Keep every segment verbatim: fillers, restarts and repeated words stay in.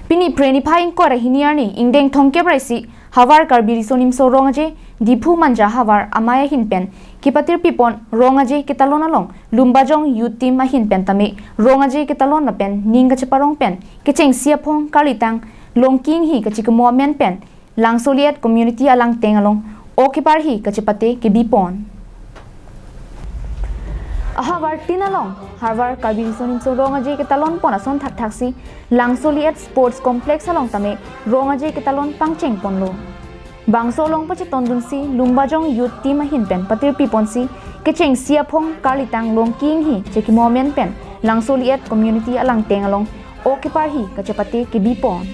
Pini Phre niphai ingkoi ra hini arni ingdeng thomkep ra isi havar Karbi Riso Nimso Rong Aje Diphu Manja Havar amei ahin pen kepatirpi pon Rong Aje ketalon along Lumbajong Youth Team ahin pen tame Rong Aje ketalon lapen ning kacheparong pen kechengsi aphong karlitang Longki Inghi kachikimo amen pen Langsoliet Community Alangteng along ok keparhi kachepate kebi pon. Ahavar tin along havar Karbi Riso Nimso Rong Aje ketalon pon ason thakthaksi Langsoliet Sports Complex along tame Rong Aje ketalon pangcheng ponlo. Bangso along pachetondunsi Lumbajong Youth Team ahin pen patirpi ponsi kechengsi aphong karlitang Longki Inghi chikimo amen pen Langsoliet Community Alangteng along ok keparhi kachepate kebi pon.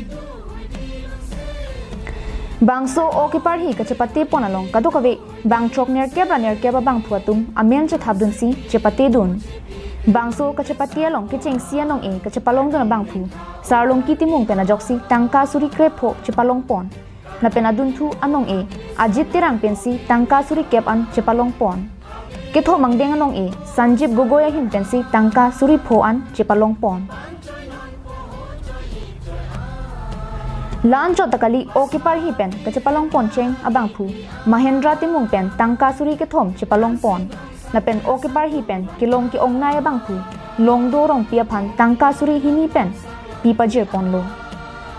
Bangso ok keparhi kachepate pon along kadokave bangthrok nerkep ra nerkep abangphu atum amen chethapdunsi chepatedun. Bangso kachepate along kechengsi anong-e kachepalongdun abangphu Sar Longki Timung pen ajoksi tangka suri krepho chepalong pon. Lapen adunthu anong-e Ajit Terang pensi tangka suri kep an chepalong pon. Kethom angdeng anong-e Sanjib Gogoi ahin pensi tangka suri pho an chepalong pon. La-anchot ta kali ok keparhi pen kachepalong poncheng abangphu Mahendra Timung pen tangka suri kethom chepalong pon. Lapen ok keparhi pen kelong ke-ongnei abangphu Longdo Rongpi aphan tangka suri hini pen pi pajir ponlo.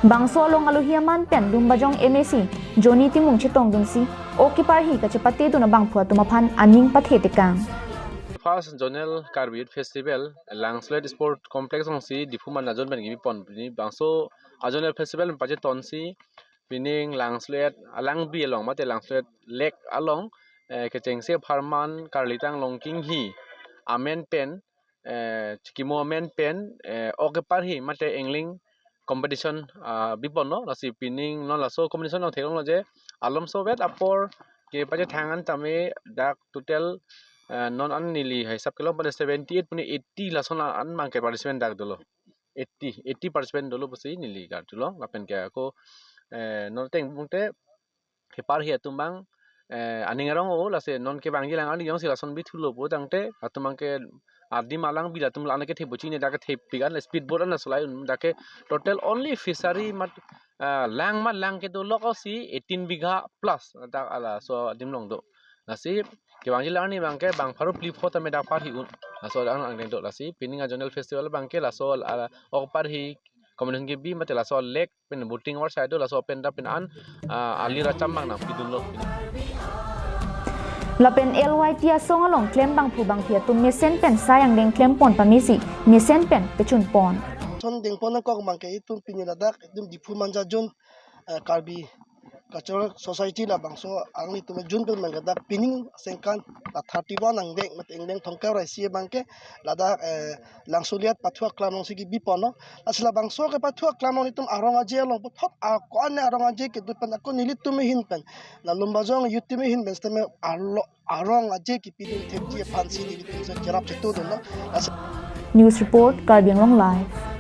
Bangso along alohi aman pen Lumbajong M A C Johnny Timung chetongdunsi ok keparhi kachepatedun abangphu atum aphan aning pathe tekang. First Zonal Karbi Youth Festival Langsoliet Sport Complex alongsi Diphu Manja Zone pen kebi pon. Pini bangso a Zonal Festival pen pachetonsi pining Langsoliet alangbi along mate Langsoliet Lake along, eh, kechengsi apharman karlitang Longki Inghi amen pen, eh, chikimo amen pen, eh, ok keparhi mate angling competition, ah, bi ponlo. Lasi pining non laso competition along theklonglo je alomso vet apor kepachethang an tame dak total, eh, non an neli hisap kelong pen seventy eight pune eighty lason an abangke participant dak dolo. Eighty, eighty participant dolo pusi neli karjulong lapen ke ako, eh, non ateng bungte keparhi atum abang, eh, aning arong-o, lasi non kevangji alang arni jongsi lason bithulo pu tangte atum abangke adim alangbi atum la-an kethepji ne dak kethepik an speed boat an solai un dak ke total only fishery mat, ah, lang mat lang kedo lok si eighteen bigha plus dak laso adim along do. Lasi kevangji alang arni abangke bang pharo phli pho tame dak parhi un. Laso alang angdeng do lasi pining a Zonal Festival abangke laso, ah, ok parhi competition kebi mate laso lake pen boating or side do laso pen dak pen an, ah, ali racham abang nangpidunlo. Lapen L Y T asong along klem bangphu bangphi atum mesen pen sai angdeng klem pon pamesi mesen pen pechun pon. Thondeng pon nangkok abangke itum pini ladak itum Diphu Manja Zone, eh, Karbi Cultural Society labangso angni atum Zone pen abangke dak pining sengkan la thirty one angdeng mate angdeng thomkep ra isi abangke ladak, eh, Langsoliet pathu aklam alongsi kebi ponlo. Lasi labangso kepathu aklam along itum arong aje along puthot ako-an arong aje kedo pen ako nelitum ahin pen la Lumbajong Youth Team ahin pen sitame arlo arong aje kepidun thekji aphansi nelitum si cherap chetudunlo. Lasi News report, Karbi Anglong Live.